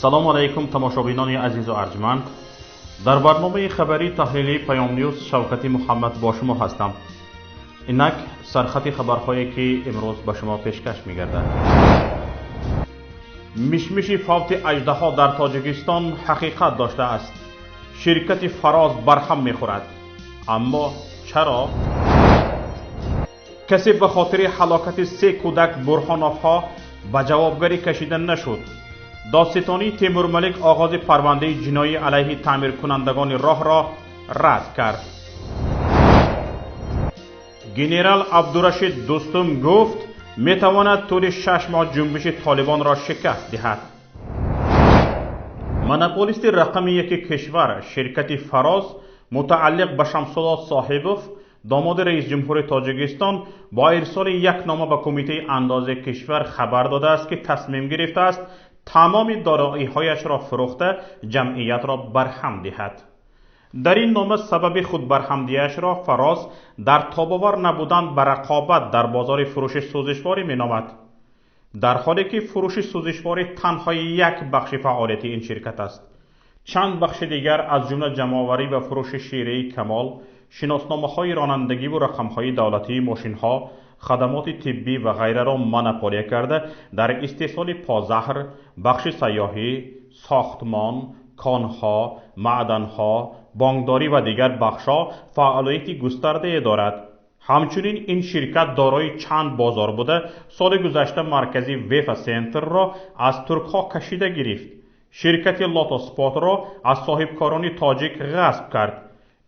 Салому алайкум, тамошобинони азизу арҷманд. Дар барномаи хабарии таҳлилии Паём Ньюз Шавкати Муҳаммад бо шумо ҳастам. Инак сархати хабарҳое, ки имрӯз ба шумо пешкаш мегардад. Мишмиши фавти аждаҳо дар Тоҷикистон ҳақиқат доштааст. Ширкати Фароз барҳам мехӯрад. Аммо чаро? Касе ба хотири ҳалокати се кӯдак Бурҳоновҳо ба ҷавобгарӣ кашида нашуд. Додситонии Темурмалик оғози парвандаи ҷиноӣ алайҳи таъмиркунандагони роҳро рад кард. Генерал Абдурашид Дӯстум гуфт, метавонад тӯли 6 моҳ ҷунбиши Толибонро шикаст диҳад. Монополисти рақами яки кишвар, ширкати Фароз, мутааллиқ ба Шамсулло Соҳибов, домоди раисҷумҳури Тоҷикистон, бо ирсоли як нома ба Кумитаи андози кишвар хабар додааст, ки тасмим гирифтааст тамоми дороиҳояшро фурӯхта, ҷамъиятро барҳам диҳад. Дар ин нома сабаби худбарҳамдиҳиашро Фароз дар тобовар набудан ба рақобат дар бозори фурӯши сӯзишворӣ меномад, дар ҳоле ки фурӯши сӯзишворӣ танҳо як бахши фаъолияти ин ширкат аст. Чанд бахши дигар, аз ҷумла ҷамъоварӣ ва фурӯши шираи Камол, шиносномаҳои ронандагиву рақамҳои давлатии мошинҳо, хадамоти тиббӣ ва ғайраро монополия карда, дар истеҳсоли позаҳр, бахши сайёҳӣ, сохтмон, конҳо, маъданҳо, бонкдорӣ ва дигар бахшҳо фаъолияти густардае дорад. Ҳамчунин ин ширкат дорои чанд бозор буда, соли гузашта маркази Вефа Сентрро аз туркҳо кашида гирифт, ширкати Лотоспортро аз соҳибкорони тоҷик ғасб кард.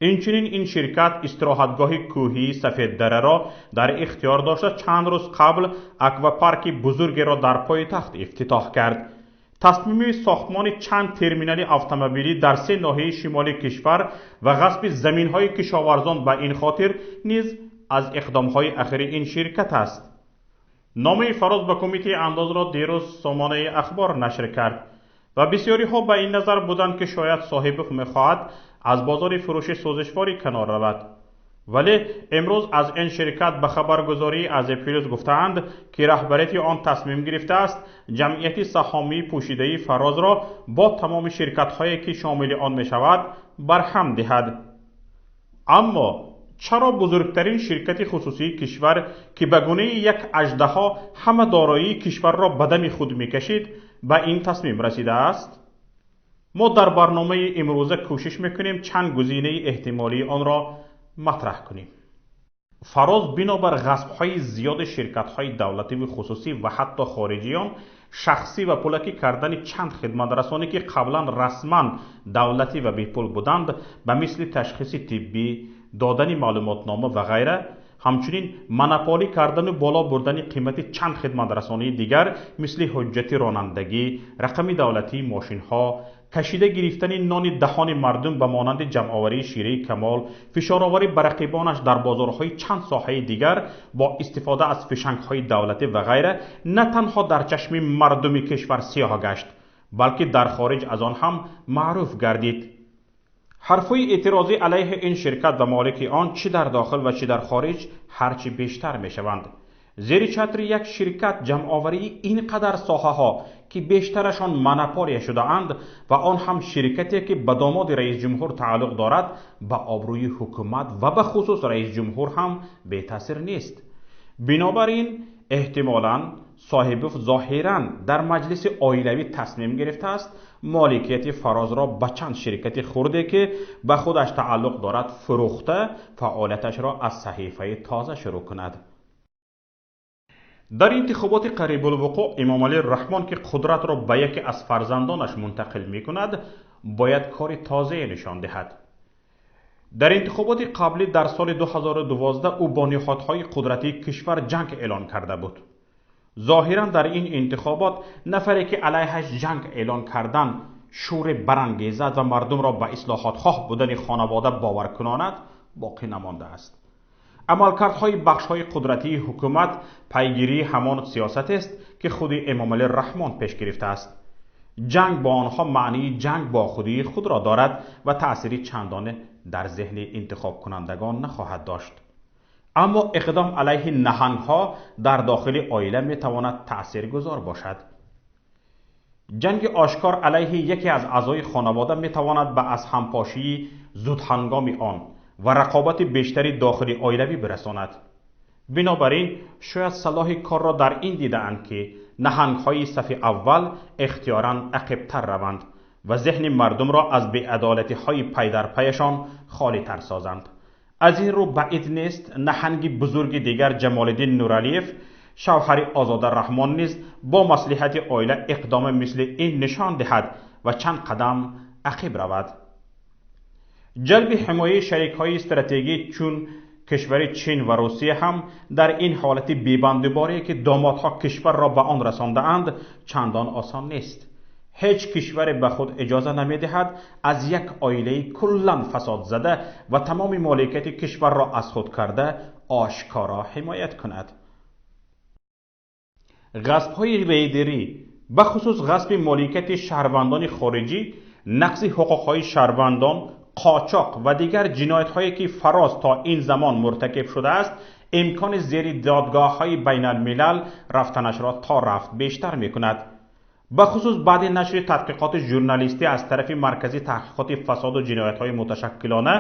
Инчунин ин ширкат истироҳатгоҳи кӯҳии Сафеддараро дар ихтиёр дошта, чанд рӯз қабл аквапарки бузургеро дар пойтахт ифтитоҳ кард. Тасмими сохтмони чанд терминали автомобилӣ дар се ноҳияи шимоли кишвар ва ғасби заминҳои кишоварзон ба ин хотир низ аз иқдомҳои ахири ин ширкат аст. Номаи Фароз ба Кумитаи андозро дирӯз сомонаи Ахбор нашр кард ва бисёриҳо ба ин назар буданд, ки шояд Соҳибов мехоҳад аз бозори фурӯши сӯзишворӣ канор равад. Вале имрӯз аз ин ширкат ба хабаргузории Азия Плюс гуфтаанд, ки раҳбарияти он тасмим гирифтааст ҷамъияти саҳомии пӯшидаи Фарозро бо тамоми ширкатҳое, ки шомили он мешавад, барҳам диҳад. Аммо чаро бузургтарин ширкати хусусии кишвар, ки ба гунаи як аждаҳо ҳама дороии кишварро ба дами худ мекашид, ба ин тасмим расидааст? Мо дар барномаи имрӯза кӯшиш мекунем чанд гузинаи эҳтимолии онро матраҳ кунем. Фароз бинобар ғасбҳои зиёди ширкатҳои давлативу хусусӣ ва ҳатто хориҷиён, шахсӣ ва пулакӣ кардани чанд хидматрасонӣ, ки қаблан расман давлатӣ ва бепул буданд, ба мисли ташхиси тиббӣ, додани маълумотнома ва ғайра, ҳамчунин монополӣ кардану боло бурдани қимати чанд хидматрасонии дигар, мисли ҳуҷҷати ронандагӣ, рақами давлатии мошинҳо, кашида гирифтани нони даҳони мардум ба монанди ҷамъоварии шираи Камол, фишороварӣ ба рақибонаш дар бозорҳои чанд соҳаи дигар бо истифода аз фишангҳои давлатӣ ва ғайра, на танҳо дар чашми мардуми кишвар сиёҳ гашт, балки дар хориҷ аз он ҳам маъруф гардид. Ҳарфҳои эътирозӣ алайҳи ин ширкат ва молики он чӣ дар дохил ва чӣ дар хориҷ ҳарчи бештар мешаванд. Зери чатри як ширкат ҷамъоварии ин қадар соҳаҳо, ки бештарашон монополия шудаанд, ва он ҳам ширкате, ки ба домоди раисҷумҳур тааллуқ дорад, ба обрӯи ҳукумат ва ба хусус раисҷумҳур ҳам бетаъсир нест. Бинобар ин эҳтимолан Соҳибов зоҳиран дар маҷлиси оилавӣ тасмим гирифтааст моликияти Фарозро ба чанд ширкати хурде, ки ба худаш тааллуқ дорад, фурӯхта, фаъолияташро аз саҳифаи тоза шурӯъ кунад. Дар интихоботи қарибулвуқӯъ Эмомалӣ Раҳмон, ки қудратро ба яке аз фарзандонаш мунтақил мекунад, бояд кори тозае нишон диҳад. Дар интихоботи қаблӣ дар соли 2012 ӯ бо ниҳодҳои қудратии кишвар ҷанг эълон карда буд. Зоҳиран дар ин интихобот нафаре, ки алайҳаш ҷанг эълон кардан шӯре барангезад ва мардумро ба ислоҳотхоҳ будани хонавода бовар кунонад, боқӣ намондааст. Амалкардҳои бахшҳои қудратии ҳукумат пайгирии ҳамон сиёсатест, ки худи Эмомалӣ Раҳмон пеш гирифтааст. Ҷанг бо онҳо маънии ҷанг бо худии худро дорад ва таъсири чандоне дар зеҳни интихобкунандагон нахоҳад дошт. Аммо иқдом алайҳи наҳангҳо дар дохили оила метавонад таъсиргузор бошад. Ҷанги ошкор алайҳи яке аз аъзои хонавода метавонад ба аз ҳампошии зудҳангоми он ва рақобати бештари дохили оилавӣ бирасонад. Бинобар ин шояд салоҳи корро дар ин дидаанд, ки наҳангҳои сафи аввал ихтиёран ақибтар раванд ва зеҳни мардумро аз беадолатиҳои пайдарпайашон холитар созанд. Аз ин рӯ баъид нест наҳанги бузурги дигар Ҷамолиддин Нуралиев, шавҳари Озода Раҳмон, низ бо маслиҳати оила иқдоме мисли ин нишон диҳад ва чанд қадам ақиб равад. Ҷалби ҳимояи шарикҳои стратегӣ чун кишвари Чин ва Русия ҳам дар ин ҳолати бебандуборие, ки домодҳо кишварро ба он расондаанд, чандон осон нест. Ҳеҷ кишваре ба худ иҷоза намедиҳад аз як оилаи куллан фасодзада ва тамоми моликияти кишварро аз худ карда ошкоро ҳимоят кунад. Ғасбҳои рейдерӣ, бахусус ғасби моликияти шаҳрвандони хориҷӣ, нақзи ҳуқуқҳои шаҳрвандон, қочоқ ва дигар ҷиноятҳое, ки Фароз то ин замон муртакиб шудааст, имкони зери додгоҳҳои байналмилал рафтанашро то рафт бештар мекунад. Бахусус баъди нашри тадқиқоти журналистӣ аз тарафи Маркази таҳқиқоти фасоду ҷиноятҳои муташаккилона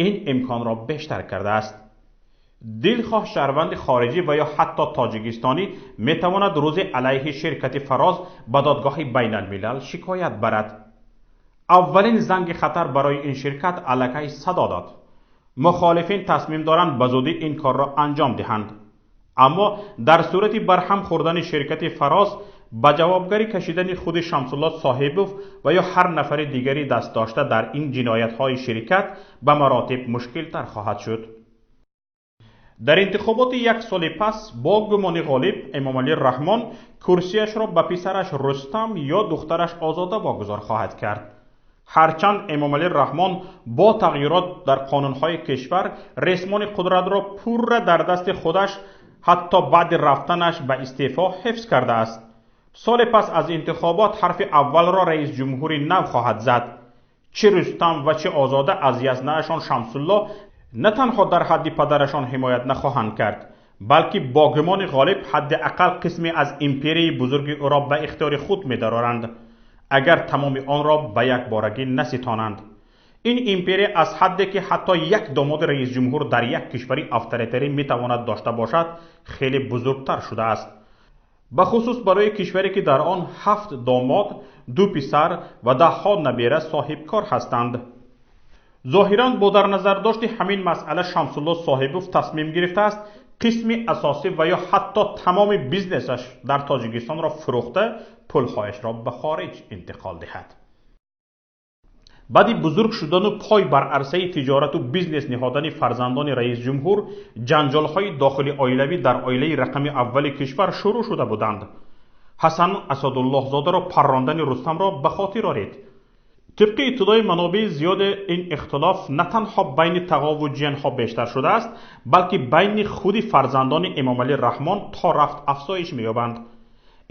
ин имконро бештар кардааст. Дилхоҳ шаҳрванди хориҷӣ ва ё ҳатто тоҷикистонӣ метавонад рӯзи алайҳи ширкати Фароз ба додгоҳи байналмилал шикоят барад. Аввалин занги хатар барои ин ширкат аллакай садо дод. Мухолифин тасмим доранд ба зудӣ ин корро анҷом диҳанд. Аммо дар сурати барҳам хӯрдани ширкати Фароз ба ҷавобгарӣ кашидани худи Шамсулло Соҳибов ва ё ҳар нафари дигари даст дошта дар ин ҷиноятҳои ширкат ба маротиб мушкилтар хоҳад шуд. Дар интихоботи як соли пас бо гумони ғолиб Эмомалӣ Раҳмон курсияшро ба писараш Рустам ё духтараш Озода вогузор хоҳад кард. Ҳарчанд Эмомалӣ Раҳмон бо тағйирот дар қонунҳои кишвар ресмони қудратро пурра дар дасти худаш ҳатто баъди рафтанаш ба истеъфо ҳифз кардааст. Соли пас аз интихобот ҳарфи аввалро раисҷумҳури нав хоҳад зад. Чӣ Рустам ва чӣ Озода аз язнаашон Шамсулло на танҳо дар ҳадди падарашон ҳимоят нахоҳанд кард, балки бо гумони ғолиб ҳадди ақал қисме аз империяи бузурги ӯро ба ихтиёри худ медароранд, агар тамоми онро ба якборагӣ наситонанд. Ин империя аз ҳадде, ки ҳатто як домоди раисҷумҳур дар як кишвари авторитарӣ метавонад дошта бошад, хеле бузургтар шудааст. Бахусус барои кишваре, ки дар он 7 домод, 2 писар ва даҳҳо набера соҳибкор ҳастанд. Зоҳиран бо дар назардошти ҳамин масъала Шамсулло Соҳибов тасмим гирифтааст қисми асосӣ ва ё ҳатто тамоми бизнесаш дар Тоҷикистонро фурӯхта пулҳояшро ба хориҷ интиқол диҳад. Баъди бузург шудану пой бар арсаи тиҷорату бизнес ниҳодани фарзандони раисҷумҳур, ҷанҷолҳои дохили оилавӣ дар оилаи рақами аввали кишвар шурӯъ шуда буданд. Ҳасан Асадуллоҳзодаро паррондани Рустамро ба хотир оред. Тибқи иттилои манобеи зиёде ин ихтилоф на танҳо байни тағову ҷиянҳо бештар шудааст, балки байни худи фарзандони Эмомалӣ Раҳмон то рафт афзоиш меёбанд.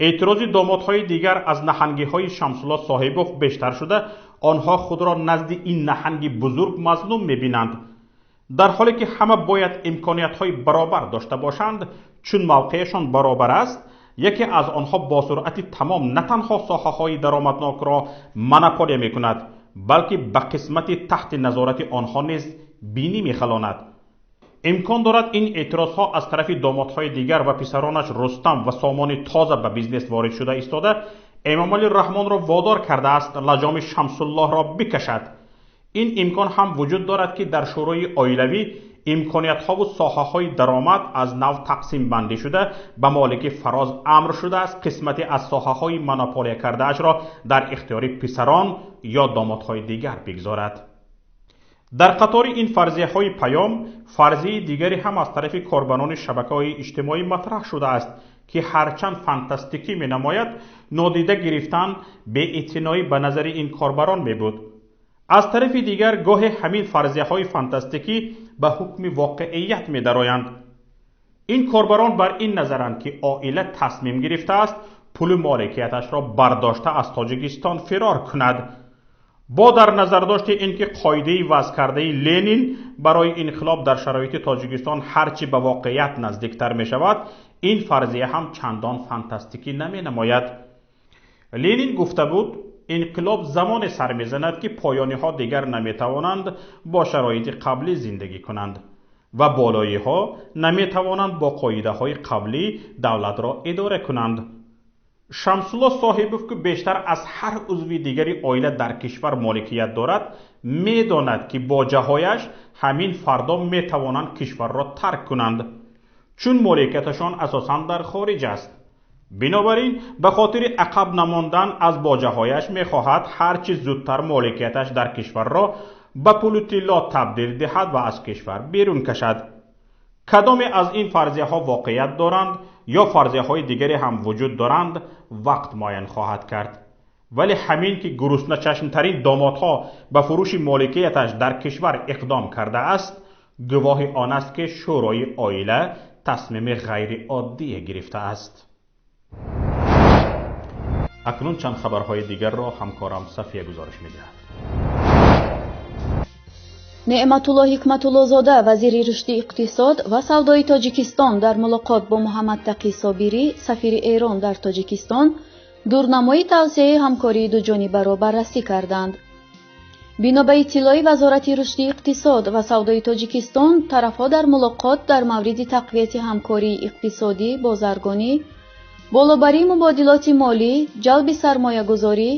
Эътирози домодҳои дигар аз наҳангиҳои Шамсулло Соҳибов бештар шуда, онҳо худро назди ин наҳанги бузург мазлум мебинанд. Дар ҳоле ки ҳама бояд имкониятҳои баробар дошта бошанд, чун мавқеашон баробар аст, яке аз онҳо бо суръати тамом на танҳо соҳаҳои даромаднокро монополия мекунад, балки ба қисмати таҳти назорати онҳо низ бинӣ мехалонад. Имкон дорад ин эътирозҳо аз тарафи домодҳои дигар ва писаронаш Рустам ва Сомони тоза ба бизнес ворид шуда истода, Эмомалӣ Раҳмонро водор кардааст лаҷоми Шамсуллоҳро бикашад. Ин имкон ҳам вуҷуд дорад, ки дар шӯрои оилавӣ имкониятҳову соҳаҳои даромад аз нав тақсимбандӣ шуда, ба молики Фароз амр шудааст қисмате аз соҳаҳои монополия кардаашро дар ихтиёри писарон ё домодҳои дигар бигзорад. Дар қатори ин фарзияҳои паём, фарзияи дигаре ҳам аз тарафи корбанони шабакаҳои иҷтимоӣ матраҳ шудааст, ки ҳарчанд фантастикӣ менамояд, нодида гирифтан беэътиноӣ ба назари ин корбарон мебуд. Аз тарафи дигар гоҳе ҳамин фарзияҳои фантастикӣ ба ҳукми воқеият медароянд. Ин корбарон бар ин назаранд, ки оила тасмим гирифтааст пули моликияташро бардошта аз Тоҷикистон фирор кунад. Бо дар назардошти ин ки қоидаи вазъ кардаи Ленин барои инқилоб дар шароити Тоҷикистон ҳарчи ба воқеият наздиктар мешавад, ин фарзия ҳам чандон фантастикӣ наменамояд. Ленин гуфта буд, инқилоб замоне сар мезанад, ки поёниҳо дигар наметавонанд бо шароити қаблӣ зиндагӣ кунанд ва болоиҳо наметавонанд бо қоидаҳои қаблӣ давлатро идора кунанд. Шамсулло Соҳибов, ки бештар аз ҳар узви дигари оила дар кишвар моликият дорад, медонад, ки боҷаҳояш ҳамин фардо метавонанд кишварро тарк кунанд, чун моликияташон асосан дар хориҷ аст. Бинобар ин ба хотири ақаб намондан аз боҷаҳояш мехоҳад ҳарчи зудтар моликияташ дар кишварро ба пулу тилло табдил диҳад ва аз кишвар берун кашад. Кадоме аз ин фарзияҳо воқеият доранд ё фарзияҳои дигаре ҳам вуҷуд доранд, вақт муайян хоҳад кард. Вале ҳамин ки гурусначашмтарин домодҳо ба фурӯши моликияташ дар кишвар иқдом кардааст, гувоҳи он аст, ки шӯрои оила тасмими ғайриоддие гирифтааст. Акнун чанд хабарҳои дигарро ҳамкорам Сафия гузориш медиҳад. Неъматулло Ҳикматуллозода, вазири рушди иқтисод ва савдои Тоҷикистон, дар мулоқот бо Муҳаммадтақӣ Собирӣ, сафири Эрон дар Тоҷикистон, дурнамои тавсеаи ҳамкории дуҷонибаро баррасӣ карданд. Бино ба иттилои Вазорати рушди иқтисод ва савдои Тоҷикистон, тарафҳо дар мулоқот дар мавриди тақвияти ҳамкории иқтисодӣ, бозаргонӣ, болобарии мубодилоти молӣ, ҷалби сармоягузорӣ,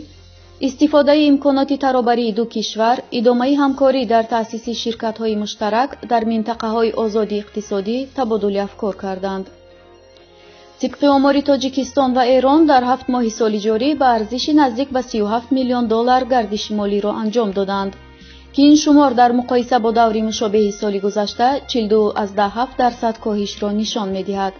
истифодаи имконоти таробарии ду кишвар, идомаи ҳамкорӣ дар таъсиси ширкатҳои муштарак дар минтақаҳои озоди иқтисодӣ табодули афкор карданд. Тибқи омори Тоҷикистон ва Эрон, дар 7 моҳи соли ҷорӣ ба арзиши наздик ба 37 миллион доллар гардиши молиро анҷом доданд, ки ин шумор дар муқоиса бо даври мушобеҳи соли гузашта 42,7% коҳишро нишон медиҳад.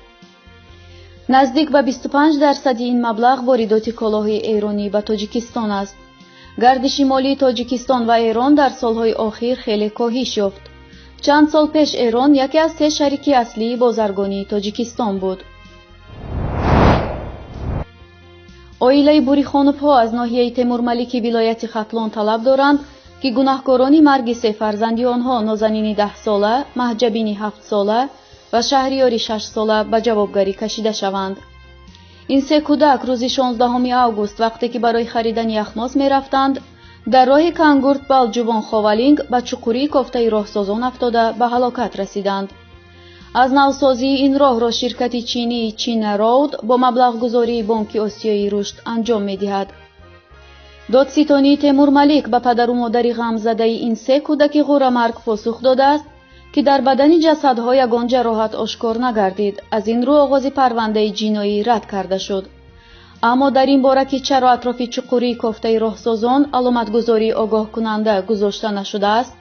Наздик ба 25% ин маблағ воридоти колоҳои эронӣ ба Тоҷикистон аст. Гардиши молии Тоҷикистон ва Эрон дар солҳои охир хеле коҳиш ёфт. Чанд сол пеш Эрон яке аз се шарики аслии бозаргонии Тоҷикистон буд. Оилаи Бурихоновҳо аз ноҳияи Темурмалики вилояти Хатлон талаб доранд, ки гунаҳкорони марги се фарзанди онҳо Нозанини 10-сола, Маҳҷабини 7-сола ва Шаҳриёри 6-сола ба ҷавобгарӣ кашида шаванд. Ин се кӯдак рӯзи 16 август, вақте ки барои харидани яхмоз мерафтанд, дар роҳи Кангурт Балҷувон Ховалинг ба чуқурии кофтаи роҳсозон афтода ба ҳалокат расиданд. Аз навсозии ин роҳро ширкати чинии China Road бо маблағгузории Бонки Осиёии рушд анҷом медиҳад. Додситонии Темурмалик ба падару модари ғамзадаи ин се кӯдаки ғӯрамарг посух додааст, ки дар бадани ҷасадҳо ягон ҷароҳат ошкор нагардид. Аз ин рӯ оғози парвандаи ҷиноӣ рад карда шуд. Аммо дар ин бора, ки чаро атрофи чуқурии кофтаи роҳсозон аломатгузории огоҳкунанда гузошта нашудааст,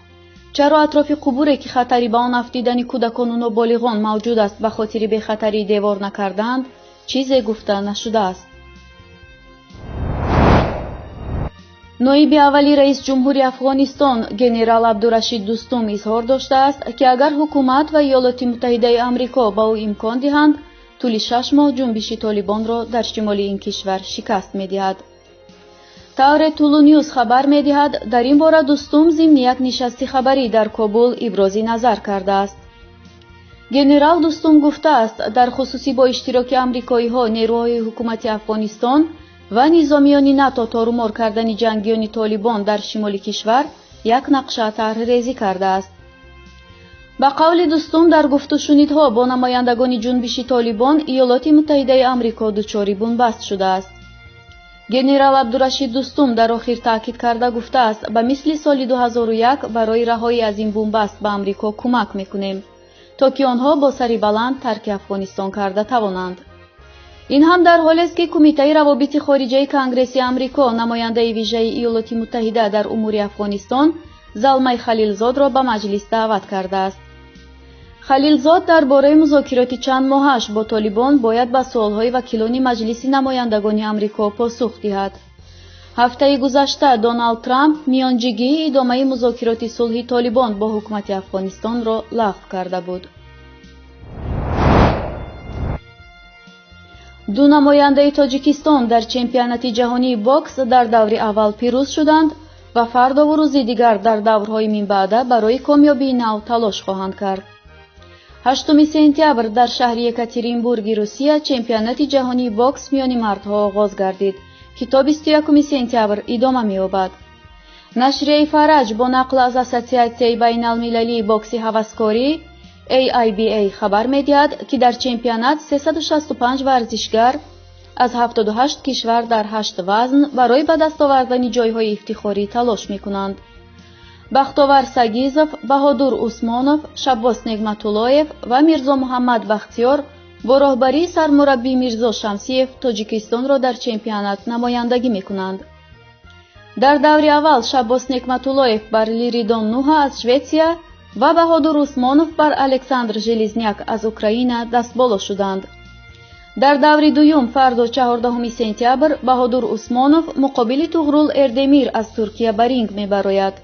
чаро атрофи қубуре, ки хатари ба он афтидани кӯдакону ноболиғон мавҷуд аст, ба хотири бехатарӣ девор накардаанд, чизе гуфта нашудааст. Ноиби аввали раис ҷумҳури Афғонистон генерал Абдурашид Дустум изҳор доштааст, ки агар ҳукумат ва Иёлоти Муттаҳидаи Амрико ба ӯ имкон диҳанд, тӯли 6 моҳ ҷунбиши Толибонро дар шимоли ин кишвар шикаст медиҳад. Тавре Тулу Ньюс хабар медиҳад, дар ин бора Дустум зимни як нишасти хабарӣ дар Кобул ибрози назар кардааст. Генерал Дустум гуфтааст, дар хусуси бо иштироки амрикоиҳо нерӯҳои ҳукумати Афғонистон ва низомиёни НАТО торумор кардани ҷангиёни Толибон дар шимоли кишвар як нақша тарҳрезӣ кардааст. Ба қавли Дустум, дар гуфтушунидҳо бо намояндагони ҷунбиши Толибон Иёлоти Муттаҳидаи Амрико дучори бунбаст шудааст. Генерал Абдурашид Дустум дар охир таъкид карда гуфтааст, ба мисли соли 2001 барои раҳоӣ аз ин бунбаст ба Амрико кӯмак мекунем, то ки онҳо бо сари баланд тарки Афғонистон карда тавонанд. Ин ҳам дар ҳолест, ки Кумитаи равобити хориҷаи Конгресси Амрико намояндаи вижаи Иёлоти Муттаҳида дар умури Афғонистон Залмай Халилзодро ба маҷлис даъват кардааст. Халилзод дар бораи музокироти чанд моҳаш бо Толибон бояд ба суолҳои вакилони Маҷлиси намояндагони Амрико посух диҳад. Ҳафтаи гузашта Доналд Трамп миёнҷигии идомаи музокироти сулҳи Толибон бо ҳукумати Афғонистонро лағв карда буд. Ду намояндаи Тоҷикистон дар чемпионати ҷаҳонии бокс дар даври аввал пирӯз шуданд ва фардову рӯзи дигар дар даврҳои минбаъда барои комёбии нав талош хоҳанд кард. 8 сентябр дар шаҳри Екатеринбурги Русия чемпионати ҷаҳонии бокс миёни мардҳо оғоз гардид, ки то 21 сентябр идома меёбад. Нашрияи Фараҷ бо нақл аз Ассотсиатсияи байналмилалии бокси ҳаваскорӣ AIBA хабар медиҳад, ки дар чемпионат 365 варзишгар аз 78 кишвар дар 8 вазн барои ба даст овардани ҷойҳои ифтихорӣ талош мекунанд. Бахтовар Сагизов, Баҳодур Усмонов, Шаббос Негматуллоев ва Мирзо Муҳаммад Бахтиёр бо роҳбарии сармураббӣ Мирзо Шамсиев Тоҷикистонро дар чемпионат намояндагӣ мекунанд. Дар даври аввал Шаббос Некматуллоев бар Лиридон Нуҳа аз Шветсия ва Баҳодур Усмонов бар Александр Железняк аз Украина дастболо шуданд. Дар даври дуюм фардо 14 сентябр Баҳодур Усмонов муқобили Туғрул Эрдемир аз Туркия ба ринг мебарояд.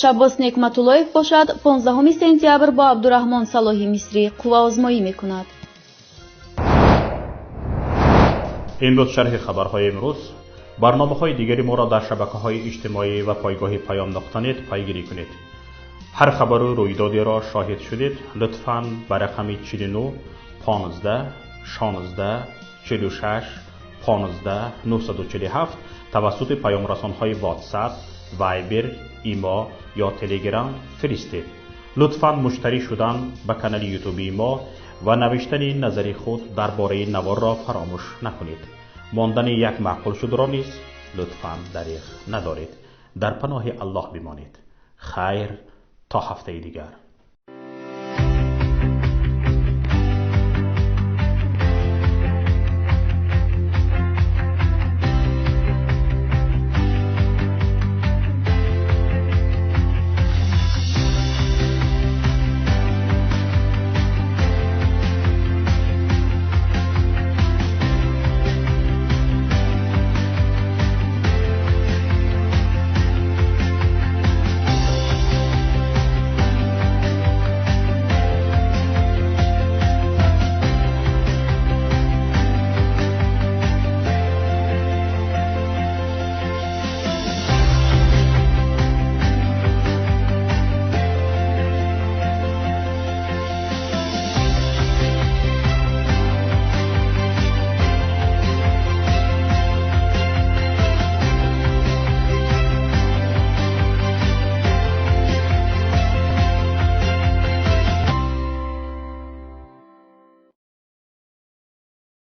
Шаббос Некматуллоев бошад 15 сентябр бо Абдураҳмон Салоҳи Мисрӣ қувваозмоӣ мекунад. Ин буд шарҳи хабарҳои имрӯз. Барномаҳои дигари моро дар шабакаҳои иҷтимоӣ ва пойгоҳи Паём нуқта нет пайгирӣ кунед. Ҳар хабару рӯйдодеро шоҳид шудед, лутфан ба рақами 49 15 16 46 15 947 тавассути паёмрасонҳои WhatsApp, Viber, Имо ё Telegram фиристед. Лутфан муштарӣ шудан ба канали ютубии мо ва навиштани назари худ дар бораи наворро фаромӯш накунед. Мондани як маъқул шудро низ лутфан дариғ надоред. Дар паноҳи Аллоҳ бимонед. Хайр, то ҳафтаи дигар.